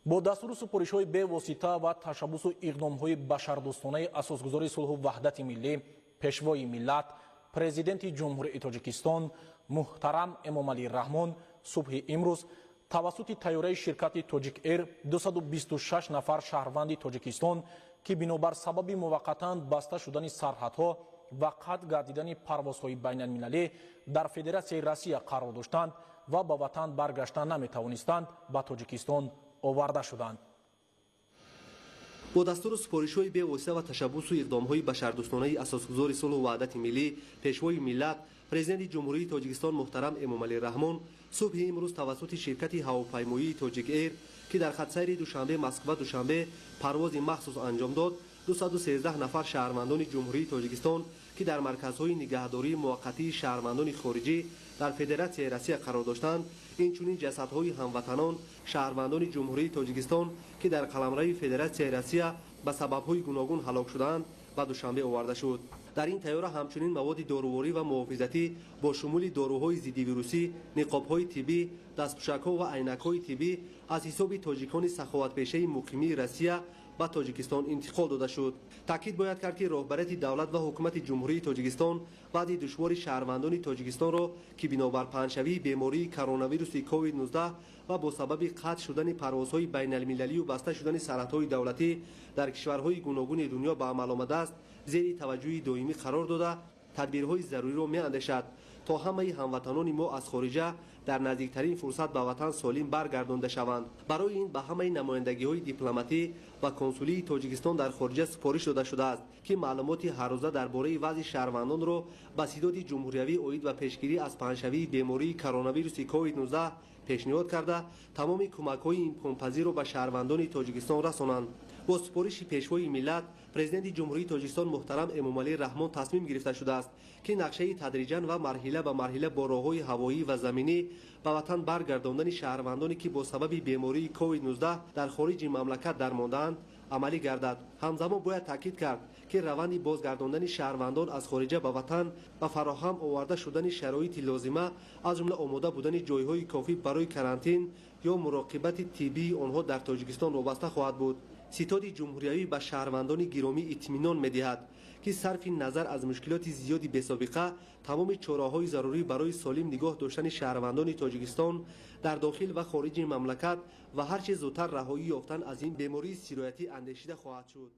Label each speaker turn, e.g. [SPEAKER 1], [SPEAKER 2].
[SPEAKER 1] Бо дастуру супоришҳои бевосита ва ташаббусу иқдомҳои башардӯстонаи асосгузори сулҳу ваҳдати миллӣ, пешвои миллат, президенти Ҷумҳурии Тоҷикистон муҳтарам Эмомалӣ Раҳмон субҳи имрӯз тавассути тайёраи ширкати Тоҷик Эйр 226 нафар шаҳрванди Тоҷикистон, ки бинобар сабаби муваққатан баста шудани сарҳадҳо ва қатъ гардидани парвозҳои байналмилалӣ дар Федератсияи Россия қарор доштанд ва ба ватан баргаштан наметавонистанд, ба Тоҷикистон оварда шуданд.
[SPEAKER 2] Бо дастуру супоришҳои бевосита ва ташаббусу иқдомҳои башардӯстонаи асосгузори сулҳу ваҳдати миллӣ, пешвои миллат, президенти Ҷумҳурии Тоҷикистон муҳтарам Эмомалӣ Раҳмон субҳи имрӯз тавассути ширкати ҳавопаймоии Тоҷик Эйр, ки дар хатсайри Душанбе Москва Душанбе парвози махсус анҷом дод, 213 нафар шаҳрвандони Ҷумҳурии Тоҷикистон, ки дар марказҳои нигаҳдории муваққатии шаҳрвандони хориҷӣ дар Федератсияи Россия қарор доштанд, инчунин ҷасадҳои ҳамватанон, шаҳрвандони Ҷумҳурии Тоҷикистон, ки дар қаламрави Федератсияи Россия ба сабабҳои гуногун ҳалок шудаанд, ба Душанбе оварда шуд. Дар ин тайёра ҳамчунин маводи доруворӣ ва муҳофизатӣ бо шумули доруҳои зиддивирусӣ, ниқобҳои тиббӣ, дастпӯшакҳо ва айнакҳои тиббӣ аз ҳисоби тоҷикони саховатпешаи муқимии Россия ба Тоҷикистон интиқол дода шуд. Таъкид бояд кард, ки роҳбарияти давлат ва ҳукумати Ҷумҳурии Тоҷикистон вазъи душвори шаҳрвандони Тоҷикистонро, ки бинобар паҳншавии бемории коронавируси COVID-19 ва бо сабаби қатъ шудани парвозҳои байналмилалию баста шудани сарҳадҳои давлатӣ дар кишварҳои гуногуни дунё ба амал омадааст, зери таваҷҷӯҳи доимӣ қарор дода, тадбирҳои заруриро меандешад, то ҳамаи ҳамватанони мо аз хориҷа дар наздиктарин фурсат ба ватан солим баргардонда шаванд. Барои ин ба ҳамаи намояндагиҳои дипломатӣ ва консулии Тоҷикистон дар хориҷа супориш дода шудааст, ки маълумоти ҳаррӯза дар бораи вазъи шаҳрвандонро ба ситоди ҷумҳуриявӣ оид ба пешгирӣ аз паҳншавии бемории коронавируси COVID-19 пешниҳод карда, тамоми кӯмакҳои имконпазирро ба шаҳрвандони Тоҷикистон расонанд. Бо супориши пешвои миллат, президенти Ҷумҳурии Тоҷикистон муҳтарам Эмомалӣ Раҳмон тасмим гирифта шудааст, ки нақшаи тадриҷан ва марҳила ба марҳила бо роҳҳои ҳавоӣ ва заминӣ ба ватан баргардондани шаҳрвандоне, ки бо сабаби бемории COVID-19 дар хориҷи мамлакат дармондаанд, амалӣ гардад. Ҳамзамон бояд таъкид кард, ки раванди бозгардондани шаҳрвандон аз хориҷа ба ватан ва фароҳам оварда шудани шароити лозима, аз ҷумла омода будани ҷойҳои кофӣ барои карантин ё муроқибати тиббии онҳо дар Тоҷикистон вобаста хоҳад буд. Ситоди ҷумҳуриявӣ ба шаҳрвандони гиромӣ итминон медиҳад, ки сарфи назар аз мушкилоти зиёди бесобиқа, тамоми чораҳои зарурӣ барои солим нигоҳ доштани шаҳрвандони Тоҷикистон дар дохил ва хориҷи мамлакат ва ҳарчи зудтар раҳоӣ ёфтан аз ин бемории сироятӣ андешида хоҳад шуд.